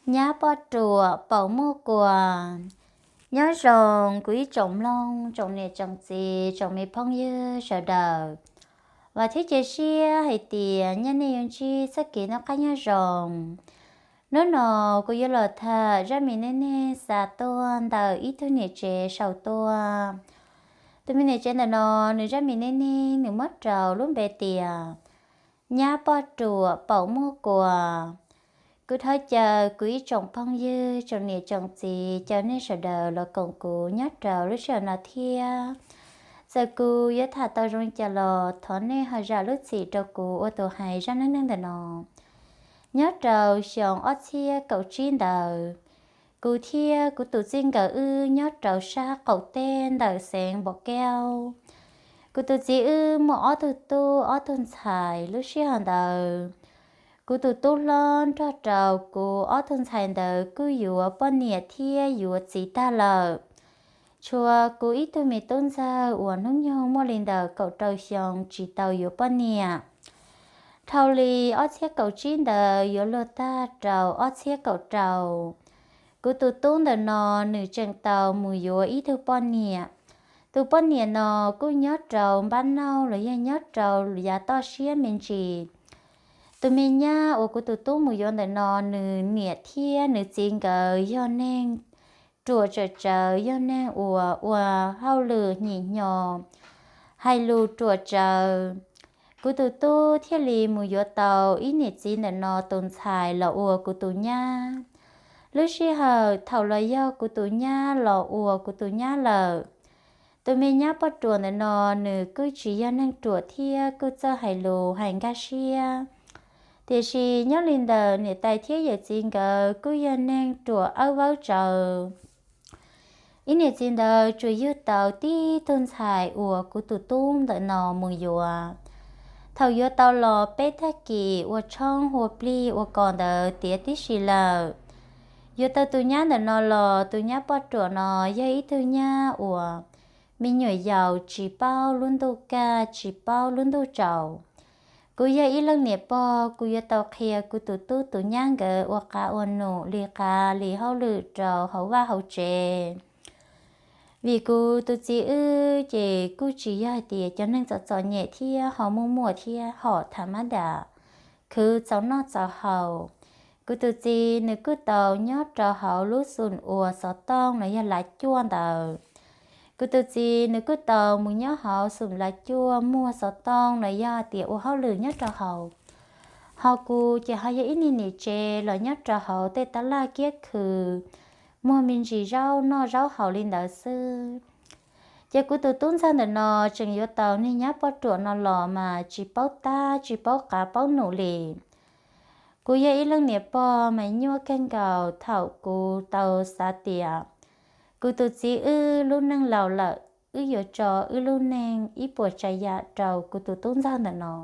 Nyab poj ruam paum muaj kuas. Nyob zoo kuv ib tsoom mloog, tsoom niam tsoom txiv, tsoom me phooj ywg sawv daws. Vam thiab cia siab hais tias nyob nej yuav ntsib txoj kev noj qab nyob zoo. Hnub no kuv yuav los tham zaj me neej neeg xa tuaj ntawm ib tug niam tsev sau tuaj. Tus me niam tsev ntawm no, nws zaj me neej neeg nws muab rau lub npe tias Nyab poj ruam paum muaj kuas. Kuv thov caw kuv ib tsoom phooj ywg, tsoom niam tsoom txiv, caw nej sawv daws los koom kuv nyob rau lub sij hawm no thiab. Txawm kuv yuav tham tau zoo li cas los thov nej ho zam lub txim rau kuv ua tus hais zaj neej neeg ntawm no. Nyob rau xyoo ob txhiab kaum tsib ntawd, kuv thiab kuv tus txij nkawm wb nyob rau sab qaum teb ntawm xeev Npom Keub. Kuv tus txiv wb muaj ob tug tub ob tug ntxhais. Lub sij hawm ntawd, kuv tus tub hlob nrog rau kuv ob tug ntxhais ntawd kuj yuav poj niam thiab yuav txiv tag lawm. Tshuav kuv ib tug me tub ntxawg uas hnub nyoog muaj li ntawm kaum rau xyoo tsis tau yuav poj niam. Dhau li ob txhiab kaum tsib ntawd yuav luag tag rau ob txhiab kaum rau, kuv tus tub ntawm no nws tseem tau mus yuav ib tug poj niam. Tus poj niam no kuj nyob rau npab nauj los yog nyob rau yav toj siab me ntsis. Tus me nyab uas kuv tus tub mus yuav ntawm no, nws niam thiab nws txiv nkawd yog neeg ruam tsawm tsawv, yog neeg uas ua hauj lwm hnyi hnyo, hais lus ruam tsawv. Kuv tus tub thiaj li mus yuav tau ib niam txiv ntawm no tus ntxhais los ua kuv tus nyab. Lub sij hawm thaum los yog kuv tus nyab los ua kuv tus nyab lawm, tus me nyab poj ruam ntawm no nws kuj tsis yog neeg ruam thiab kuj txawj hais lus hais nkag siab. Tiam sis nyob li ntawm niam tais thiab yawm txiv nkawd kuj yog neeg ruam awb vawb tsawv. Ib niam txiv ntawd tsuas yug tau tib tug ntxhais uas kuv tus tub ntawm no mus yuav. Thaum yuav tau los peb tag kis ua tshoob ua plig ua kos ntawd tiav tib si lawm. Yuav tau tus nyab ntawm no los tus nyab poj ruam no yog ib tug nyab uas me nyuam yaus tsis paub lub ntuj kaj tsis paub lub ntuj tsaus. Kuv yog ib leej niam pog, kuv yuav tau qhia kuv tus tub tus nyab nkawd ua qav ua num li qav li hauj lwm rau hauv vaj hauv tsev. Vim kuv tus txiv wb ces kuj tsis yog hais tias cov neeg txom txom nyem thiab ho muaj muaj thiab hom tham mab dam khwv txaus noj txaus haus. Kuv tus txiv nws kuj tau nyob rau hauv lub xum uas xov tooj los yog lav cuaj ntawd. Kuv tus txiv nws kuj tau mus nyob hauv xum lav cuaj muag xov tooj los yog tias ua hauj lwm nyob rau hauv. Ho kuv ces ho yog ib niag niam tsev los nyob rau hauv tej tab laj kiab khw, muag me ntsis zaub noj zaub haus li ntawd xwb. Ces kuv tus tub ntxawg ntawm no tseem yuav tau niag nyab poj ruam no los mas tsis paub tab tsis paub qav paub num li. Kuv yog ib leej niam pog mas nyuaj kawg nkaus thaum kuv tau xav tias kuv tus txiv wb lub neej laus lawm, wb yuav tso wb lub neej ib puas tsav yam rau kuv tus tub ntxawg ntawm no.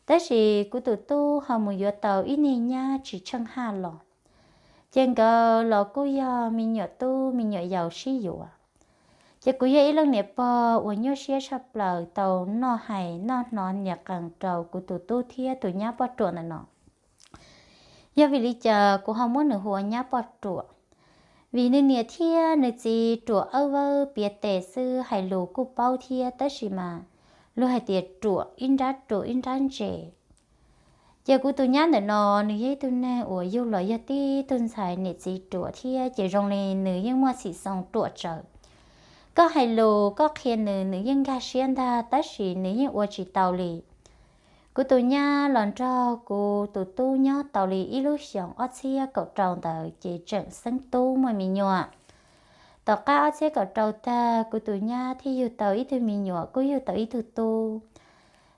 Tab sis kuv tus tub ho mus yuav tau ib niag nyab tsis tsheej haj los, ces nkawd los kuj yog me nyuam tub me nyuam yaus sib yuav. Ces kuv yog ib leej niam pog uas nyuaj siab tshaj plaws tau noj hais noj hnov nias qees rau kuv tus tub thiab tus nyab poj ruam ntawm no. Yog vim li cas kuv ho muab nws hu ua nyab poj ruam? Vim nws niam thiab nws txiv ruam awb vawb piav tes xwb, hais lus kuj paub thiab tab sis mas luag hais tias ruam ib nrab ruam ib nrab ntse. Ces kuv tus nyab ntawm no nws yog ib tug neeg uas yug los yog tib tug ntxhais niam txiv ruam thiab ces zoo li nws yeej muaj xim xoo ruam tsawv. Koj hais lus koj qhia nws, nws yeej nkag siab ntag tab sis nws yeej ua tsis tau li. Kuv tus nyab los nrog kuv tus tub nyob tau li ib lub xyoos ob txhiab kaum rau ntawd ces tseem xeeb tub muaj me nyuam. Tom qab ob txhiab kaum rau tag kuv tus nyab thiaj yug tau ib tug me nyuam kuj yug tau ib tug tub.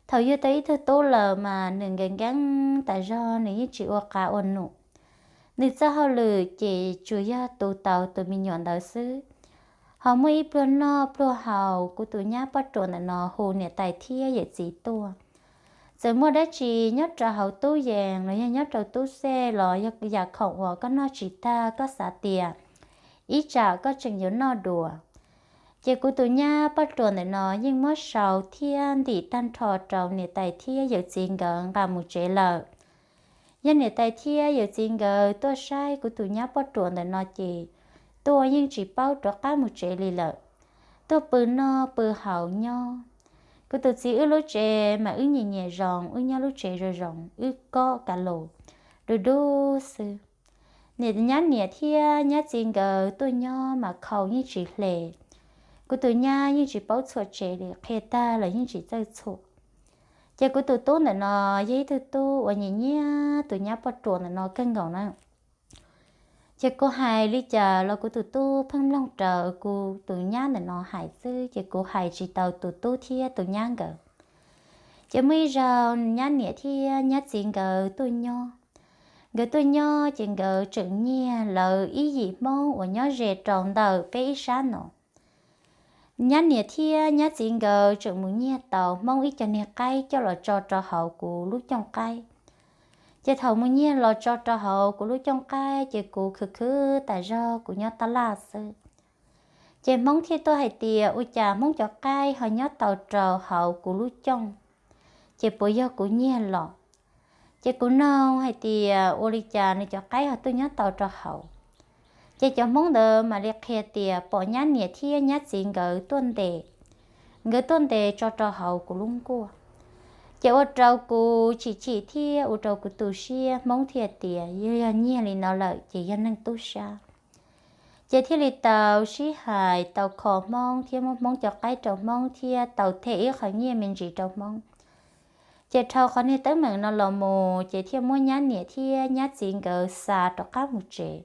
Thaum yug tau ib tug tub lawm mas nws nkees nkees tas zog, nws yeej tsis ua qav ua num. Nws txoj hauj lwm ces tsuas yog tu tau tus me nyuam ntawd xwb. Ho muaj ib pluag noj pluag haus, kuv tus nyab poj ruam ntawm no hu niam tais thiab yawm txiv tuaj. Txawm muaj dab tsi nyob rau hauv tub yees los yog nyob rau tub xej los yog yam khoom uas koj noj tsis tag koj xav tias ib tsam koj tseem yuav noj dua, ces kuv tus nyab poj ruam ntawm no yeej muab sau thiab ntim tag nrho rau niam tais thiab yawm txiv nkawd nqa mus tsev lawm. Yog niam tais thiab yawm txiv nkawd tuaj saib kuv tus nyab poj ruam ntawm no ces tuaj yeej tsis paub rov qab mus tsev li lawm, tuaj pw noj pw haus nyob. Kuv tus txiv wb lub tsev mas wb nyiam nyiam zoo, wb nyob lub tsev zoo zoo, wb kob ka lus du du xwb. Niam, nyab niam thiab nyab txiv nkawd tuaj nyob mas khau yeej tsis hle. Kuv tus nyab yeej tsis paub txhua tsev li, qhia tag los yeej tsis txawj txhua. Ces kuv tus tub ntawm no yog ib tug tub uas nyiam nyiam tus nyab poj ruam ntawm no kawg nkaus na. Ces kuv hais li cas los kuv tus tub pheej mloog raws kuv tus nyab ntawm no hais xwb, ces kuv hais tsis tau tus tub thiab tus nyab nkawd. Ces muaj ib zaug nyab niam thiab nyab txiv nkawd tuaj nyob. Nkawd tuaj nyob ces nkawd tseem nyiag lawv ib yim Hmoob uas nyob ze rau ntawm peb ib sab no. Nyab niam thiab nyab txiv nkawd tseem mus nyiag tau Hmoob ib co niag qaib coj los tso rau hauv kuv lub cooj qaib. Ces thaum mus nyiag los tso rau hauv kuv lub cooj qaib ces kuv khwv khwv tas zog kuv nyob tab laj xwb. Ces Hmoob thiaj tuaj hais tias ua cas Hmoob cov qaib ho nyob tau rau hauv kuv lub cooj, ces puas yog kuv nyiag los? Ces kuv noog hais tias ua li cas nws cov qaib ho tuaj nyob tau rau hauv. Ces cov Hmoob ntawd mam li qhia tias pom nyab niam thiab nyab txiv nkawd tuaj ntes, nkawd tuaj ntes tso rau hauv kuv lub nkuaj. Ces ua rau kuv chim chim thiab ua rau kuv tu siab, Hmoob thiaj tias yog, yog nyiag li no lawm ces yog neeg tub sab. Ces thiaj li tau sib hais tau kho Hmoob thiab muab Hmoob cov qaib rau Hmoob thiab tau them ib qho nyiaj me ntsis rau Hmoob. Ces dhau qhov niag teeb meem no los mus ces thiaj muab nyab niam thiab nyab txiv nkawd xa rov qab mus tsev.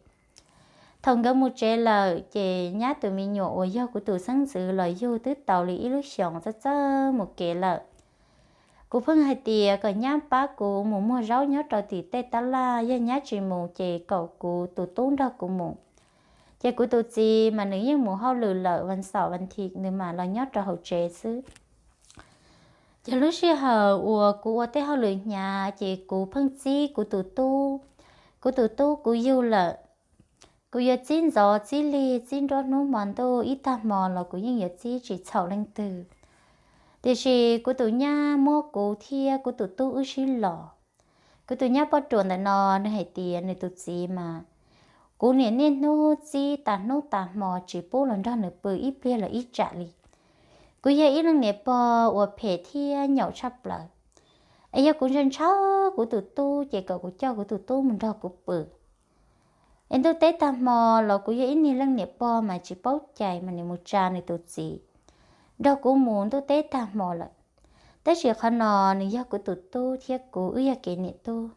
Thaum nkawd mus tsev lawm ces nyab tus me nyuam uas yog kuv tus xeeb ntxwv los yug twb tau li ib lub xyoos txawj txawj mus kev lawm. Kuv pheej hais tias kom nyab pab kuv mus muag zaub nyob rau tim tej tab laj, yog nyab tsis mus ces kom kuv tus tub nrog kuv mus. Ces kuv tus txiv mas nws yeej mus hauj lwm lawm, vas xaum vas thiv nws mam los nyob rau hauv tsev xwb. Ces lub sij hawm uas kuv ua tej hauj lwm hnyav ces kuv pheej txib kuv tus tub. Kuv tus tub kuv yug lawm, kuv yuav txib ntxov txib lig, txib nruab hnub hmo ntuj, ib tag hmo los kuv yeej yuav txib tsis txhaum leej twg. Tiam sis kuv tus nyab muab kuv thiab kuv tus tub wb sib los. Kuv tus nyab poj ruam ntawm no nws hais tias nws tus txiv mas kuv niam niaj hnub txib tas hnub tas hmo tsis pub los nrog nws pw ib pliag los ib tsam li. Kuv yog ib leej niam pog uas phem thiab nyaum tshaj plaws, es yog kuv ntshaw ntshaw kuv tus tub ces kom kuv coj kuv tus tub mus nrog kuv pw. Es ntuj teb tag hmo los kuv yog ib niag leej niam pog mas tsis paub cai mas nws mus tsa nws tus txiv nrog kuv mus ntuj teb tag hmo lawm. Tab sis qhov no nws yog kuv tus tub thiab kuv wb yog kev niam tub.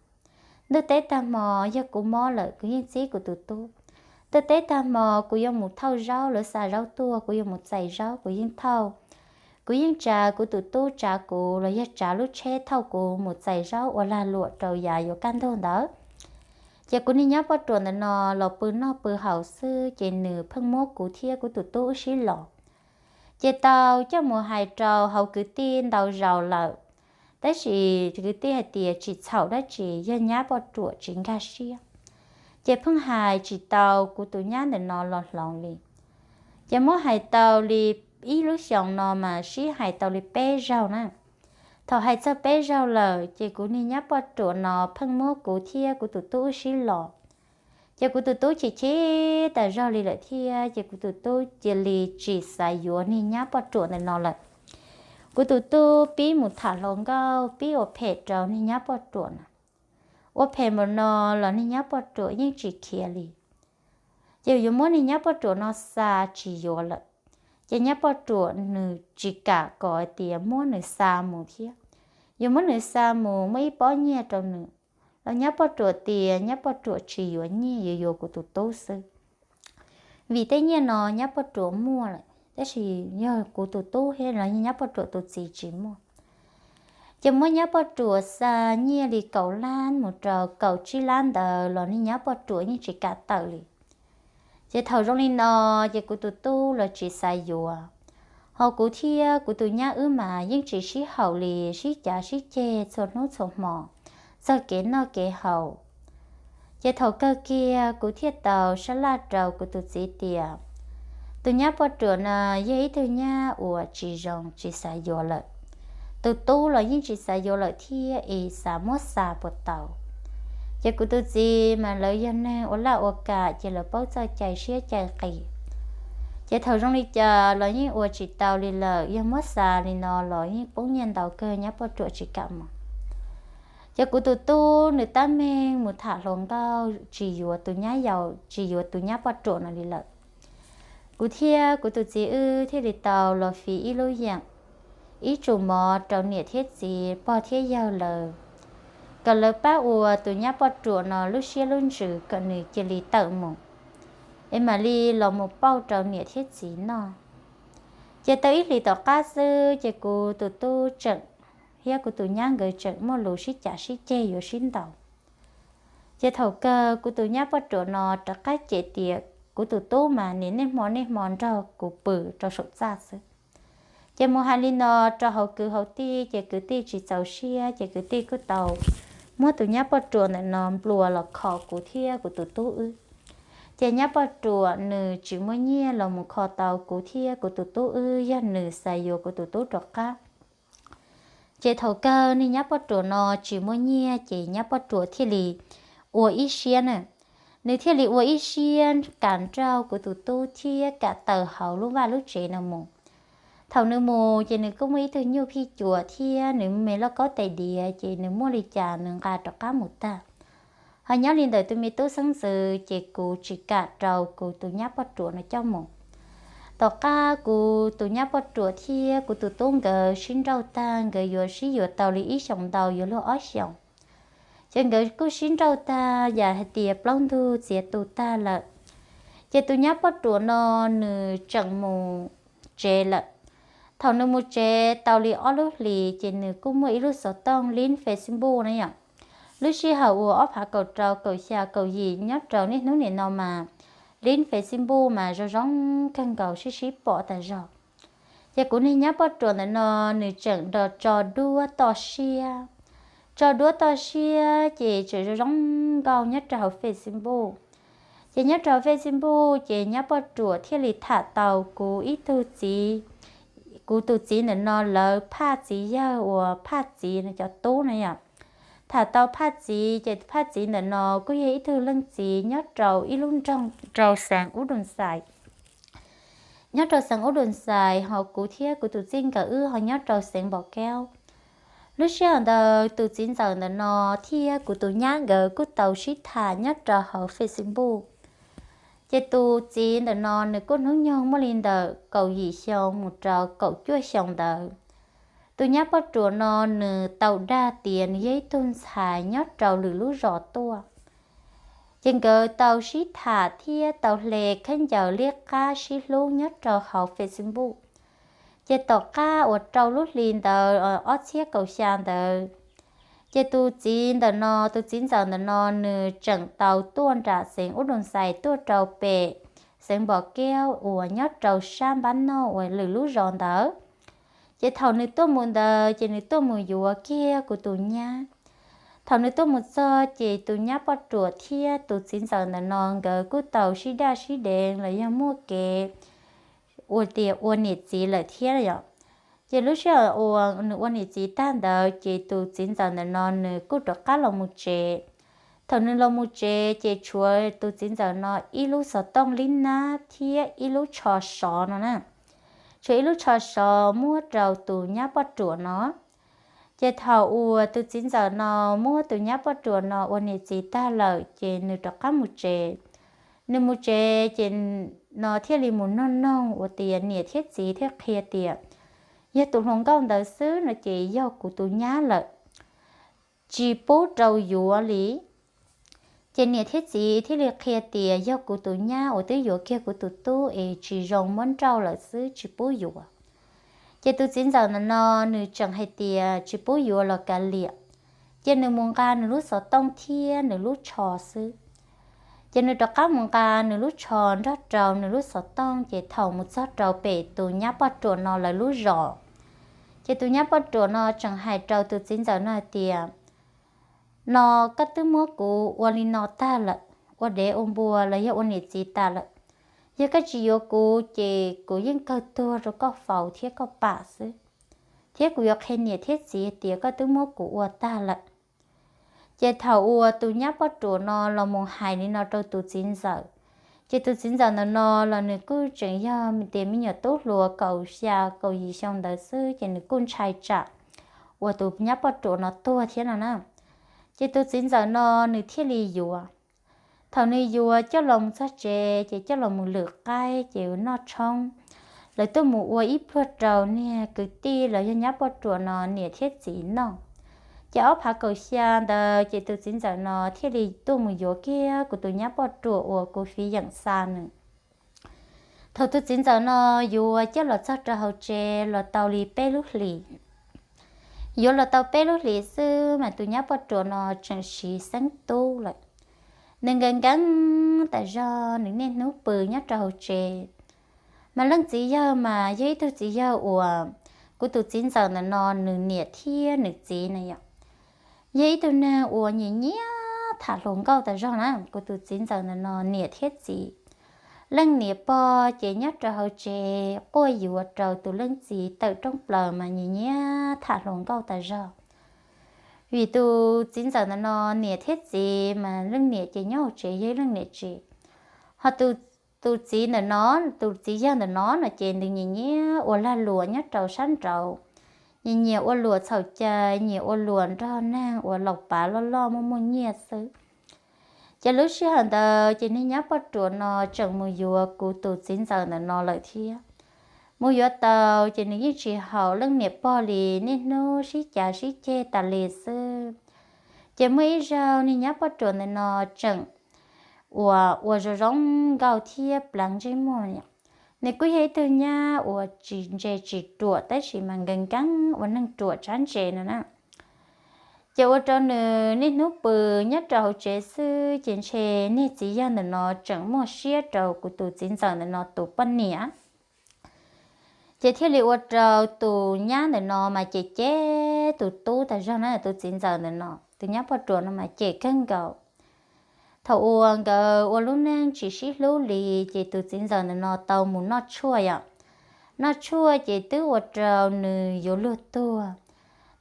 Ntuj teb tag hmo yog kuv mob lawm kuv yeej txib kuv tus tub. Ntuj teb tag hmo kuv yuav mus thauj zaub, lawv xa zaub tuaj kuv yuav mus txais zaub kuv yeej thauj. Kuv yeej tsa kuv tus tub tsa kuv los yog tsa lub tsheb thauj kuv mus txais zaub ua lag luam rau yav yuav kaj ntug ntawd. Ces kuv niag nyab poj ruam ntawm no los pw noj pw haus xwb ces nws pheej muab kuv thiab kuv tus tub wb sib los. Ces tau coj mus hais rau hauv kwv tij ntau zaus lawm, tab sis kwv tij hais tias tsis txhaum dab tsi, yog nyab poj ruam tsis nkag siab. Ces pheej hais tsis tau kuv tus nyab ntawm no los hloov li. Ces muab hais tau li ib lub xyoos no mas sib hais tau li peb zaug na. Thaum hais txog peb zaug lawm ces kuv niag nyab poj ruam no pheej muab kuv thiab kuv tus tub wb sib los. Ces kuv tus tub chim chim tas zog li lawm thiab ces kuv tus tub cia li tsis xav yuav niag nyab poj ruam ntawm no lawm. Kuv tus tub pib mus tham hluas nkauj, pib ua phem rau niag nyab poj ruam no. Ua phem npaum no los niag nyab poj ruam yeej tsis khiav li. Ces yuav muab niag nyab poj ruam no xa tsis yuav lawm. Ces nyab poj ruam nws tsis kam kom hais tias muab nws xa mus thiab. Yuav muab nws xa mus muaj ib pob nyiaj rau nws, los nyab poj ruam tias nyab poj ruam tsis yuav nyiaj, yuav yuav kuv tus tub xwb. Vim tej nyiaj no nyab poj ruam muaj lawm, tab sis yog kuv tus tub thiab los nyab poj ruam tus txiv tsis muaj. Ces muab nyab poj ruam xa nyiaj li kaum lab mus rau kaum tsib lab ntawd los niag nyab poj ruam yeej tsis kam tawm li. Ces thaum zoo li no, ces kuv tus tub los tsis xav yuav, ho kuv thiab kuv tus nyab wb mas yeej tsis sib haum li, sib cav sib ceg txhua hnub txhua hmo, txog kev noj kev haus. Ces thaum kawg kiag kuv thiaj tau sab laj rau kuv tus txiv tias, tus nyab poj ruam no yog ib tug nyab uas tsis zoo tsis xav yuav lawm. Tus tub los yeej tsis xav yuav lawm thiab es xav muab xa puas tau. Ces kuv tus txiv mas lawv yog neeg ua laj ua kam ces lawv paub txoj cai siab cai qis. Ces thaum zoo li cas los yeej ua tsis tau li lawm, yog muab xav li no los yeej poob nyiaj ntau kawg, nyab poj ruam tsis kam mus. Ces kuv tus tub nws tab meeg mus tham hluas nkauj tsis yuav tus nyab yau, tsis yuav tus nyab poj ruam no li lawm. Kuv thiab kuv tus txiv wb thiaj li tau los fiv ib lub yeem, ib tsum mov rau niam thiab txiv, pog thiab yawg lawv, kom lawv pab ua tus nyab poj ruam no lub siab lub ntsws kom nws cia li tawm mus, es mam li los mus pauj rau niam thiab txiv noj. Ces tau ib hlis tom qab xwb ces kuv tus tub tseem, thiab kuv tus nyab nkawd tseem muaj lus sib cav sib ceg yuav sib ntaus. Ces thaum kawg kuv tus nyab poj ruam no rov qab cem tias, kuv tus tub mas niaj hmo niaj hmo nrog kuv pw rau saum txaj xwb. Ces mus hais li no rau hauv kwv hauv tij, ces kwv tij tsis txaus siab, ces kwv tij kuj tau muab tus nyab poj ruam ntawm no nplua los kho kuv thiab kuv tus tub wb. Ces nyab poj ruam nws tsis muaj nyiaj los mus kho tau kuv thiab kuv tus tub wb, yog nws xav yuav kuv tus tub rov qab. Ces thaum kawg niag nyab poj ruam no tsis muaj nyiaj, ces nyab poj ruam thiaj li ua ib siab na, nws thiaj li ua ib siab kam nrauj kuv tus tub thiab kam tawm hauv lub vaj lub tsev no mus. Thaum nws mus ces nws kuj muaj ib tug nyuj phij cuam thiab nws me lauj kaub tais diav, ces nws muaj li cas nws nqa rov qab mus tag. Ho nyob li ntawm tus me tub xeeb ntxwv ces kuv tsis kam rau kuv tus nyab poj ruam no coj mus. Tom qab kuv tus nyab poj ruam thiab kuv tus tub nkawd sib nrauj tag, nkawd yuav sib yuav tau li ib xyoos ntau yuav luag ob xyoos, ces nkawd kuj sib nrauj tag yam hais tias plaub ntug txiav tu tag lawm. Ces tus nyab poj ruam no nws tseem mus tsev lawm. Thaum nws mus tsev tau li ob lub hlis ces nws kuj muaj ib lub xov tooj lib Facebook na yom. Lub sij hawm uas ob phav kaum rau kaum xya kaum yim nyob rau niaj hnub nim no mas lib Facebook mas zoo zoo kawg nkaus, sib sib pom tas zog. Ces kuv niag nyab poj ruam ntawm no nws tseem nrog tso duab toj siab, tso duab toj siab ces tseem zoo zoo nkauj nyob rau hauv Facebook. Ces nyob rau hauv Facebook ces nyab poj ruam thiaj li tham tau kuv ib tug txiv, kuv tus txiv ntawm no lawv phaj txiv yawg uas phaj txiv no cov tub no yom. Tham tau phaj txiv ces phaj txiv ntawm no kuj yog ib tug leej txiv nyob rau ib lub nroog rau xeev Ub Dum Xais. Nyob rau xeev Ub Dum Xais, ho kuv thiab kuv tus txij nkawm wb ho nyob rau xeev Npom Keub. Lub sij hawm ntawd tus txiv ntxawm ntawm no thiab kuv tus nyab nkawd kuj tau sib tham nyob rau hauv Facebook. Ces tus txiv ntawm no nws kuj hnub nyoog muaj li ntawm kaum yim xyoo mus rau kaum cuaj xyoo ntawd. Tus nyab poj ruam no nws tau dag tias nws yog ib tug ntxhais nyob rau lwm lub zos tuaj. Ces nkawd tau sib tham thiab tau hle khaub ncaws liab qab sib hlub nyob rau hauv Facebook. Ces tom qab uas rau lub hlis ntawd ob txhiab kaum xya ntawd, ces tus txiv ntawm no, tus txiv ntxawm ntawm no nws tseem tau tuaj nram xeev Ub Dum Xais tuaj rau pem xeev Npom Keub uas nyob rau sab npab noj uas lwm lub zos ntawd. Ces thaum nws tuaj mus ntawd ces nws tuaj mus yuav kiag kuv tus nyab. Thaum nws tuaj mus txog ces tus nyab poj ruam thiab tus txiv ntxawm ntawm no nkawd kuj tau sib daj sib deev los yog muaj kev ua tias ua niam txiv lawm thiab yom. Ces lub sij hawm uas nws ua niam txiv tag ntawd ces tus txiv ntxawm ntawm no nws kuj rov qab los mus tsev. Thaum nws los mus tsev ces tshuav tus txiv ntxawm no ib lub xov tooj lib nab thiab ib lub tsho sov no na. Tshuav ib lub tsho sov muab rau tus nyab poj ruam no. Ces thaum uas tus txiv ntxawm no muab tus nyab poj ruam no ua niam txiv tag lawm ces nws rov qab mus tsev. Nws mus tsev ces no thiaj li mus noog noog ua tias niam thiab txiv thiaj qhia tias yog tus hluas nkauj ntawd xwb no ces yog kuv tus nyab lawm, tsis pub rau yuav li. Ces niam thiab txiv thiaj li qhia tias yog kuv tus nyab uas twb yuav kiag kuv tus tub es tsis zoo muab nrauj lawm xwb, tsis pub yuav. Ces tus txiv ntxawm ntawm no nws tseem hais tias tsis pub yuav los kav liam, ces nws mus nqa nws lub xov tooj thiab nws lub tsho xwb. Ces nws rov qab mus nqa nws lub tsho nrog rau nws lub xov tooj, ces thaum mus txog rau pem tus nyab poj ruam no lawv lub zos, ces tus nyab poj ruam no tseem hais rau tus txiv ntxawm no hais tias, no koj twb muab kuv ua li no tag lawm, ua dev ua npua los yog ua niam txiv tas lawm. Yog koj tsis yuav kuv ces kuv yeej kawg tuag rau koj faus thiab koj pam xwb, thiab kuv yuav qhia niam thiab txiv tias koj twb muab kuv ua tag lawm. Ces thaum uas tus nyab poj ruam no los mus hais li no rau tus txiv ntxawm, ces tus txiv ntxawm ntawm no los nws kuj tseem yog tias me nyuam tub hluas kaum xya kaum yim xyoo ntawd xwb, ces nws kuj ntshai tsam uas tus nyab poj ruam no tuag thiab no na. Ces tus txiv ntxawm no nws thiaj li yuav. Thaum nws yuav coj los mus txog tsev ces coj los mus lwm qaib ces noj tshoob, lawv tuaj mus ua ib pluag rau niag kwv tij los yog nyab poj ruam no niam thiab txiv noj. Ces ob phav kaum xya ntawd ces tus txiv ntxawm no thiaj li tuaj mus yuav kiag kuv tus nyab poj ruam uas kuv fiv yeem xa nws. Thaum tus txiv ntxawm no yuav coj los txog rau hauv tsev los tau li peb lub hlis, yuav los tau peb lub hlis xwb mas tus nyab poj ruam no tseem siv xeeb tub lawm. Nws nkees nkees tas zog, nws niaj hnub pw nyob rau hauv tsev. Mas leej txiv yawg mas yog ib tug txiv yawg uas kuv tus txiv ntxawm ntawm no nws niam thiab nws txiv na yom, yog ib tug neeg uas nyiam nyiam tham hluas nkauj tas zog na. Kuv tus txiv ntxawm ntawm no niam thiab txiv, leej niam pog ces nyob rau hauv tsev quaj yuav rau tus leej txiv tawm rooj plaws mas nyiam nyiam tham hluas nkauj tas zog. Vim tus txiv ntxawm ntawm no niam thiab txiv mas leej niam ces nyob hauv tsev yog ib leej niam tsev, ho tus txiv ntawm no, tus txiv yawg ntawm no no ces nws nyiam nyiam ua lag luam nyob rau sab nraud, nyiam nyiam ua luam txhaum cai, nyiam ua luam nrog neeg uas laus pav loj loj muaj muaj nyiaj xwb. Ces lub sij hawm ntawd ces niag nyab poj ruam no tseem mus yuav kuv tus txiv ntxawm ntawm no lawm thiab. Mus yuav tau ces nws yeej tsis haum leej niam pog li, niaj hnub sib cav sib ceg tas li xwb. Ces muaj ib zaug niag nyab poj ruam ntawm no tseem uas ua zoo zoo nkauj thiab pleev ntsej muag. Nws kuj yog ib tug nyab uas tsis ntse tsis ruam tab sis mas nkees nkees ua neeg ruam tsab ntse no na. Ces ua rau nws niaj hnub pw nyob rau hauv tsev xwb ces ntshe niag txiv yawg ntawm no tseem muaj siab rau kuv tus txiv ntxawm ntawm no tus poj niam. Ces thiaj li ua rau tus nyab ntawm no mas cem cem tus tub tas zog na, tus txiv ntxawm ntawm no, tus nyab poj ruam no mas cem kawg nkaus. Thaum uas nkawd ua lub neej tsis sib hlub li ces tus txiv ntxawm ntawm no tau mus noj tshuaj yom. Noj tshuaj ces twb ua rau nws yuav luag tuag.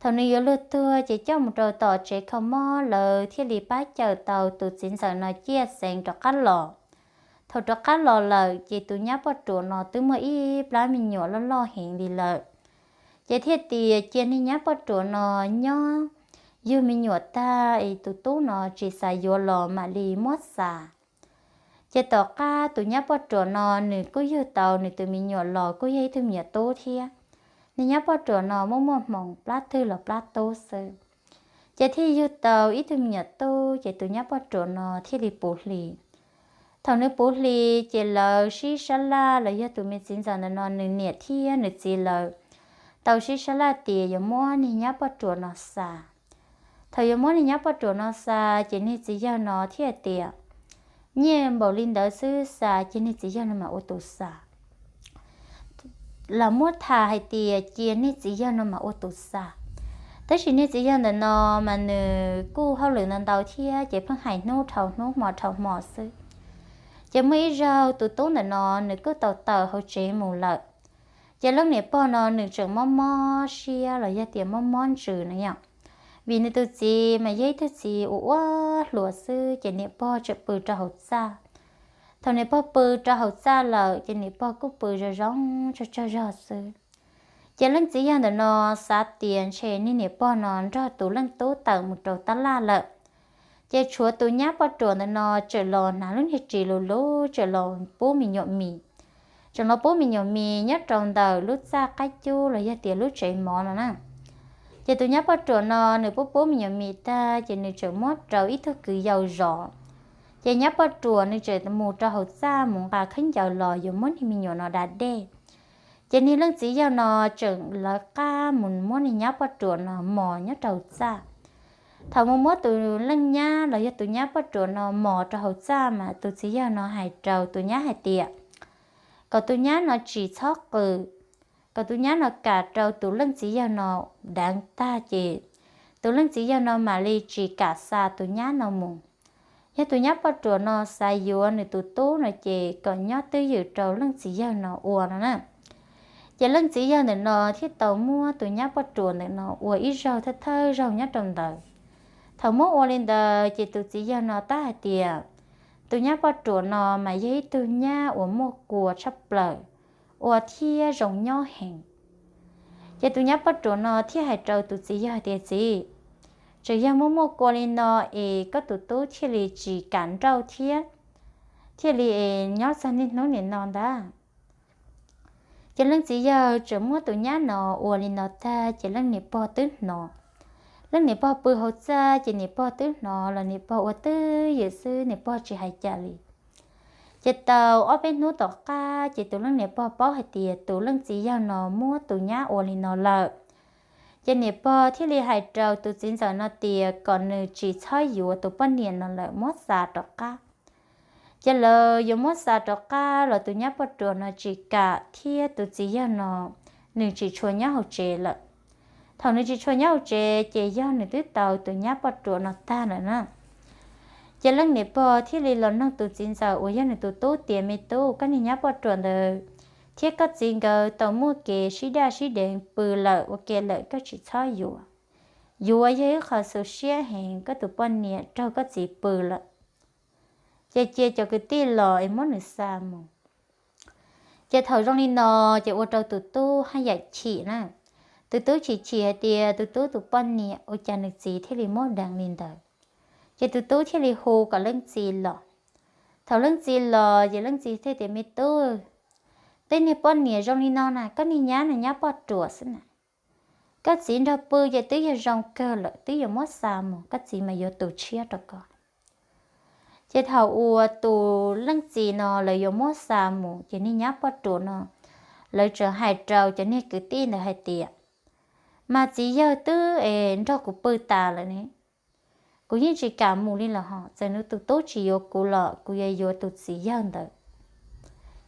Thaum nws yuav luag tuag ces coj mus rau tom tsev kho mob, lawv thiaj li pab cawm tau tus txiv ntxawm no ciaj xeev rov qab los. Thaum rov qab los lawm ces tus nyab poj ruam no twb muaj ib plab me nyuam loj loj heev li lawm. Ces thiaj tias cia niag nyab poj ruam no nyob yug me nyuam tag es tus tub no tsis xav yuav los mam li muab xa. Ces tom qab tus nyab poj ruam no nws kuj yug tau nws tus me nyuam los kuj yog ib tug me nyuam tub thiab. Niag nyab poj ruam no muaj muaj hmoov plab twg los plab tub xwb. Ces thiaj yug tau ib tug me nyuam tub ces tus nyab poj ruam no thiaj li puv hli. Thaum nws puv hli ces lawv sib sab laj los yog tus me txiv ntxawm ntawm no nws niam thiab nws txiv lawv tau sib sab laj tias yuav muab niag nyab poj ruam no xa. Thaum yuav muab niag nyab poj ruam no xa ces niag txiv yawg no thiaj tias nyiaj npaum li ntawd xwb xa cia niag txiv yawg no mas ua tus xa. Los muab tham hais tias cia niag txiv yawg no mas ua tus xa. Tab sis niag txiv yawg ntawm no mas nws kuj hauj lwm ntau ntau thiab ces pheej hais hnub dhau hnub hmo dhau hmo xwb. Ces muaj ib zaug tus tub ntawm no nws kuj tau tawm hauv tsev mus lawm. Ces leej niam pog no nws tseem mob mob siab los yog tias mob mob ntsws na yom. Vim nws tus txiv mas yog ib tug txiv uas ua hluas xwb ces niam pog tseem pw rau hauv txaj. Thaum niam pog pw rau hauv txaj lawm ces niam pog kuj pw zoo zoo tsog tsog zog xwb. Ces leej txiv yawg ntawm no xav tias ntshe niag niam pog no nrog tus leej tub tawm mus rau tab laj lawm. Ces tshuav tus nyab poj ruam ntawm no tseem los hnav lub niag ris lus lub tseem los pub me nyuam mis. Tseem los pub me nyuam mis nyob rau ntawm lub txaj qab cub los yog tias lub tsev mov no na. Ces tus nyab poj ruam no nws pub pub me nyuam mis tag ces nws tseem muab rau ib tug kwv yau zov. Ces nyab poj ruam nws tseem mus rau hauv txaj mus nqa khaub ncaws los yuav muab niag me nyuam no da dej. Ces niag leej txiv yawg no tseem lawv qab mus muab niag nyab poj ruam no mos nyob rau hauv txaj. Thaum mus muab tus leej nyab los yog tus nyab poj ruam no mos rau hauv txaj mas tus txiv yawg no hais rau tus nyab hais tias kom tus nyab no tsis txhob qw, kom tus nyab no kam rau tus leej txiv yawg no deev tag ces tus leej txiv yawg no mam li tsis kam xa tus nyab no mus. Yog tus nyab poj ruam no xav yuav nws tus tub no ces kom nyob twj ywm rau leej txiv yawg no ua no na. Ces leej txiv yawg ntawm no thiaj tau muab tus nyab poj ruam ntawm no ua ib zaug thawj thawj zaug nyob rau ntawd. Thaum muab ua li ntawd ces tus txiv yawg no tab hais tias, tus nyab poj ruam no mas yog ib tug nyab uas muaj kua tshaj plaws, ua thiab zoo nyob heev. Ces tus nyab poj ruam no thiaj hais rau tus txiv yawg tias, txiv, tseem yog muaj muaj kua li no es koj tus tub thiaj li tsis kam nrauj thiab, thiaj li es nyob txog niaj hnub nim no ntag. Ces leej txiv yawg tseem muab tus nyab no ua li no tag ces leej niam pog twb hnov. Leej niam pog pw hauv txaj ces niam pog twb hnov los niam pog ua twj ywm xwb, niam pog tsis hais cas li. Ces tau ob peb hnub tom qab ces tus leej niam pog paub hais tias tus leej txiv yawg no muab tus nyab ua li no lawm. Ces niam pog thiaj li hais rau tus txiv ntxawm no tias kom nws tsis txhob yuav tus poj niam no lawm, muab xa rov qab. Ces lawv yuav muab xa rov qab los tus nyab poj ruam no tsis kam thiab tus txiv yawg no nws tsis tshua nyob hauv tsev lawm. Thaum nws tsis tshua nyob hauv tsev ces yog nws twb tau tus nyab poj ruam no tag lawm na. Ces leej niam pog thiaj li los nug tus txiv ntxawm uas yog nws tus tub tias, me tub, koj niag nyab poj ruam ntawd thiab koj txiv nkawd tau muaj kev sib daj sib deev pw lawm ua ke lawm, koj tsis txhob yuav. Yuav yog ib qho xu siab heev, koj tus poj niam raug koj txiv pw lawm. Ces cia cov kwv tij los es muab nws xa mus. Ces thaum zoo li no ces ua rau tus tub haj yam chim na. Tus tub chim chim hais tias tus tub tus poj niam ua cas nws txiv thiaj li muab deev li ntawd. Ces tus tub thiaj li hu kom leej txiv los. Thaum leej txiv los ces leej txiv thiaj tias, me tub, tej niag poj niam zoo li no na, koj niag nyab na nyab poj ruam xwb na. Koj txiv nrog pw ces twb yog zoo kawg lawm, twb yuav muab xa mus, koj txiv mas yuav tus tshiab rau koj. Ces thaum uas tus leej txiv no lawv yuav muab xa mus ces niag nyab poj ruam no lawv tseem hais rau cov niag kwv tij ntawd hais tias, mas txiv yawg twb es nrog kuv pw tas lawm ne, kuv yeej tsis kam mus li los ho, txawm nws tus tub tsis yuav kuv los kuv yuav yuav tus txiv yawg ntawd.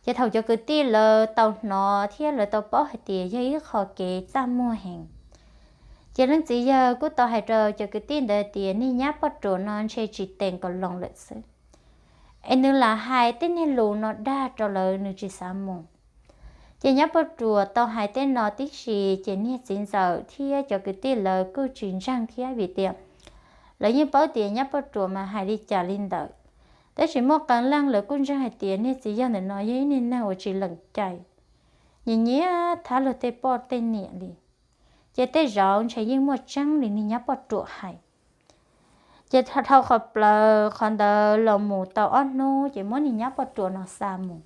Ces thaum cov kwv tij lawv tau hnov thiab lawv tau paub hais tias yog ib qho kev txaj muag heev, ces leej txiv yawg kuj tau hais rau cov kwv tij ntawd tias niag nyab poj ruam no ntshe tsis teem kom loo lawm xwb, es nws lam hais tej niag lus no dag rau lawv nws tsis xav mus. Ces nyab poj ruam tau hais tej no tib si ces niag txiv ntxawm thiab cov kwv tij lawv kuj tsis ntseeg thiab vim tias lawv yeej paub tias nyab poj ruam mas hais li cas li ntawd. Tab sis muaj qee leej lawv kuj ntseeg hais tias niag txiv yawg ntawm no yog ib niag neeg uas tsis lees cai, nyiam nyiam thab luag tej poj tej niam li. Ces tej zaum ntshe yeej muaj tseeb li niag nyab poj ruam hais. Ces dhau qhov plaws qhov ntawd los mus tau ob hnub ces muab niag nyab poj ruam no xa mus.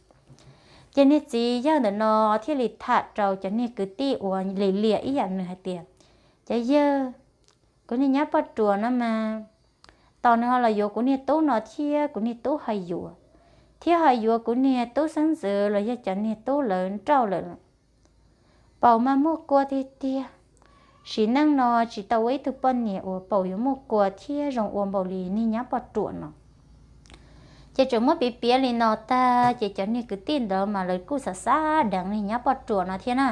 Ces niag txiv yawg ntawm no thiaj li tham rau cov niag kwv tij uas lim liam ib yam nws hais tias, cov yawg, kuv niag nyab poj ruam no mas, tos nws ho los yuav kuv niag tub no thiab kuv niag tub ho yuav, thiab ho yuav kuv niag tub xeeb ntxwv los yog cov niag tub lawv nrauj lawm. Paus mas muaj kua tiag tiag, sim neej no tsis tau ua ib tug poj niam uas paus yuav muaj kua thiab zoo ua npaum li niag nyab poj ruam no. Ces tseem muab piav piav li no tag ces cov niag kwv tij ntawd mas lawv kuj xav xav deev niag nyab poj ruam no thiab na.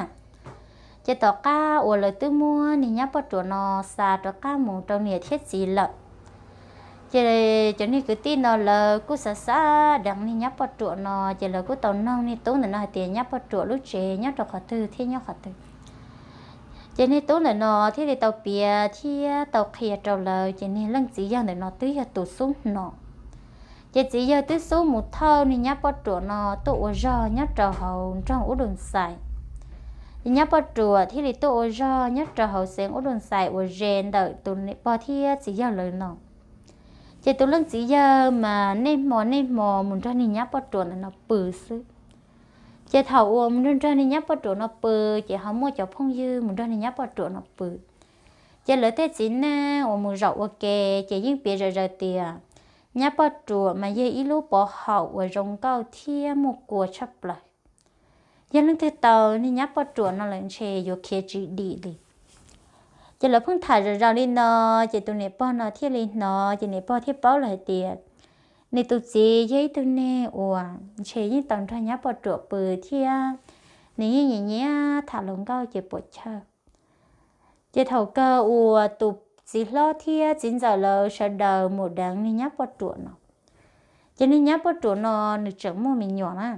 Ces tom qab uas lawv twb muab niag nyab poj ruam no xa rov qab mus rau niam thiab txiv lawm, ces cov niag kwv tij no lawv kuj xav xav deev niag nyab poj ruam no, ces lawv kuj tau noog niag tub ntawm no hais tias nyab poj ruam lub tsev nyob rau qhov twg thiab nyob qhov twg. Ces niag tub ntawm no thiaj li tau piav thiab tau qhia rau lawv, ces niag leej txiv yawg ntawm no twb yog tus xub hno. Ces txiv yawg twb xub mus thauj niag nyab poj ruam no tuaj ua zog nyob rau hauv nroog Ub Dum Xais. Ces nyab poj ruam thiaj li tuaj ua zog nyob rau hauv xeev Ub Dum Xais uas ze ntawm tus niam pog thiab txiv yawg lawv no. Ces tus leej txiv yawg mas niaj hmo niaj hmo mus nrog niag nyab poj ruam ntawm no pw xwb. Ces thaum uas mus nrog nrog niag nyab poj ruam no pw, ces ho muaj cov phooj ywg mus nrog niag nyab poj ruam no pw. Ces lawv tej txiv neej uas mus zaum ua ke ces yeej piav zom zaws tias nyab poj ruam mas yog ib lub pov haum uas zoo nkauj thiab muaj kua tshaj plaws. Yog leej twg tau niag nyab poj ruam no lawm ntshe yuav khiav tsis dim li. Ces lawv pheej tham zom zaws li no, ces tus niam pog no thiaj li hnov, ces niam pog thiaj paub lawm hais tias nws tus txiv yog ib tug neeg uas ntshe yeej tau nrog nyab poj ruam pw thiab, nws yeej nyiam nyiam tham hluas nkauj ces puam chawj. Ces thaum kawg uas tus txiv hlob thiab txiv ntxawm lawv sawv daws mus deev niag nyab poj ruam no, ces niag nyab poj ruam no nws tseem muaj me nyuam na.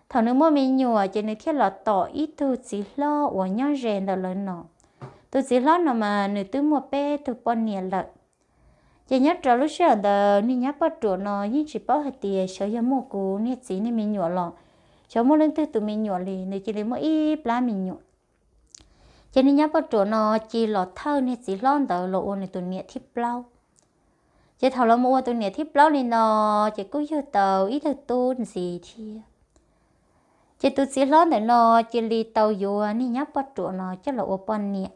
Thaum nws muaj me nyuam ces nws thiaj los tom ib tug txiv hlob uas nyob ze ntawm lawv no. Tus txiv hlob no mas nws twb muaj peb tug poj niam lawm. Ces nyob rau lub sij hawm ntawd niag nyab poj ruam no yeej tsis paub hais tias xyov yog muaj kuv niag txiv niag me nyuam los xyov muaj leej twg tus me nyuam li, nws cia li muaj ib plab me nyuam. Ces niag nyab poj ruam no cia li los thawj niag txiv hlob ntawd los ua nws tus niam thib plaub. Ces thaum los mus ua tus niam thib plaub li no, ces kuj yug tau ib tug tub ntxiv thiab. Ces tus txiv hlob ntawm no cia li tau yuav niag nyab poj ruam no coj los ua poj niam.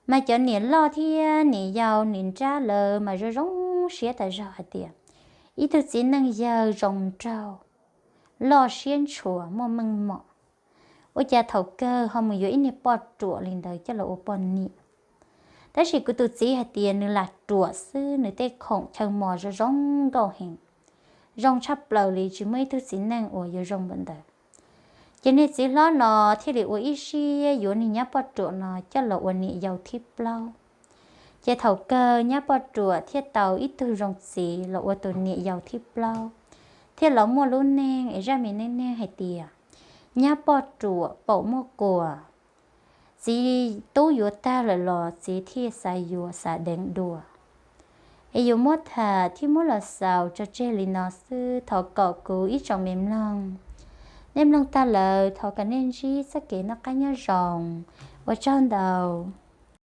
Mas cov niam loj thiab niam yau niam nrab lawv mas zoo zoo siab tas zog hais tias ib tug txiv neej yawg zoo nraug, loj siab ntshua muaj meej mom, ua cas thaum kawg ho mus yuav ib niag poj ruam li ntawd coj los ua poj niam. Tab sis kuv tus txiv hais tias nws lam ruam xwb, nws tej khoom chaw mos zoo zoo nkauj heev, zoo tshaj plaws li, tsis muaj ib tug txiv neej uas yuav zoo npaum ntawd. Ces niag txiv hlob no thiaj li ua ib siab yuav niag nyab poj ruam no coj los ua niam yau thib plaub. Ces thaum kawg nyab poj ruam thiaj tau ib tug zoo txiv los ua tus niam yau thib plaub, thiaj los muaj lub neej es zaj me neej neeg hais tias nyab poj ruam paum muaj kuas, txiv tub yuav tag lawm los txiv thiaj xav yuav xav deev dua. Es yuav muab tham thiab muab los xaus tso tseg li no xwb, thov kom kuv ib tsoom me mloog, nej mloog tag lawm thov kom nej ntsib txoj kev noj qab nyob zoo. Ua tsaug ntau.